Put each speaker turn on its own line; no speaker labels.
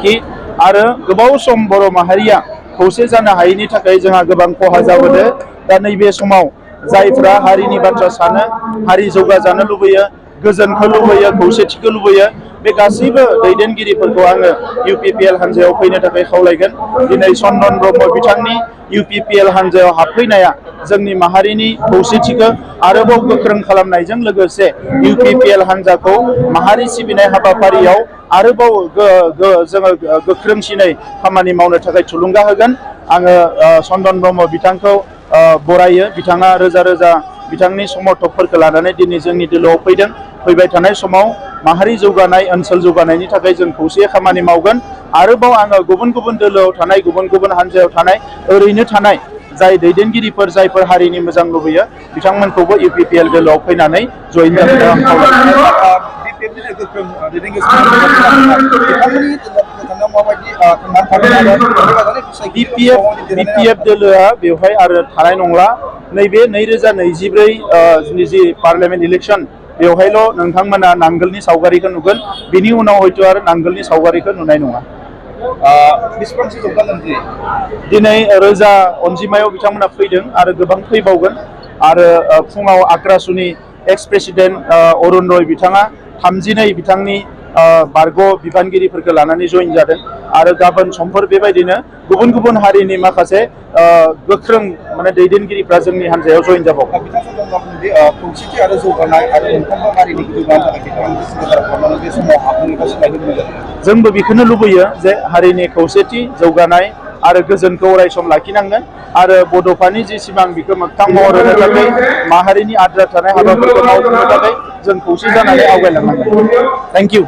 खौसेथि आरो गोबाव सम बर' माहारिया खौसे जानो हायैनि थाखाय जोंहा गोबां खहा जाबोदों। दा नैबे समाव जायफ्रा हारिनि बाथ्रा सानो, हारि जौगाजानो लुबैयो, गोजोनखौ लुबैयो, खौसेथिखौ लुबैयो, बे गासैबो दैदेनगिरिफोरखौ आङो UPPL हान्जायाव फैनो थाखाय खावलायगोन। दिनै चन्दन ब्रह्म बिथांनि UPPL हान्जायाव हाबफैनाया जोंनि माहारिनि खौसेथिखौ आरोबाव गोख्रों खालामनायजों लोगोसे UPPL हान्जाखौ माहारि सिबिनाय हाबाफारियाव आरोबाव जोङो गोख्रोंसिनै खामानि मावनो थाखाय थुलुंगा होगोन। आङो चन्दन ब्रह्म बिथांखौ बरायो। बिथाङा रोजा रोजा बिथांनि समर्थकफोरखौ लानानै दिनै जोंनि दोलोआव फैदों। फैबाय थानाय समाव माहारि जौगानाय, ओनसोल जौगानायनि थाखाय जों खौसेयै खामानि मावगोन। आरोबाव आङो गुबुन गुबुन दोलोआव थानाय, गुबुन गुबुन हान्जायाव थानाय, ओरैनो थानाय जाय दैदेनगिरिफोर, जायफोर हारिनि मोजां लुबैयो, बिथांमोनखौबो UPPL दोलोआव फैनानै जयेन जानो आं खावलायो। BPF दोलोआ बेवहाय आरो थानाय नंला। नैबे 2024 जि पार्लियामेन्ट इलेक्सन, बेवहायल' नोंथांमोना नांगोलनि सावगारिखौ नुगोन। बिनि उनाव हयथ' आरो नांगोलनि सावगारिखौ नुनाय नङा। दिनै रोजा अनजिमायाव बिथांमोना फैदों आरो गोबां फैबावगोन। आरो फुङाव आक्रासुनि एक्स प्रेसिडेन्ट अरुण रय बिथाङा 32 बिथांनि बारग' बिबानगिरिफोरखौ लानानै जयेन जादों। आरो गाबोन समफोर बेबायदिनो गुबुन गुबुन हारिनि माखासे गोख्रों माने दैदेनगिरिफ्रा जोंनि हान्जायाव जयेन जाबावगोन।
खौसेथि आरो जौगानाय आरो मोनफ्रोमबो हारिनि
जोंबो बेखौनो लुबैयो जे हारिनि खौसेथि, जौगानाय आरो गोजोनखौ अरायसम लाखिनांगोन। आरो बड'फानि जि सिमां बेखौ मोगथां महर होनो थाखाय, माहारिनि आद्रा थानाय हाबाफोरखौ मावफुंनो थाखाय जों खौसे जानानै आवगायलांनांगोन। Thank you.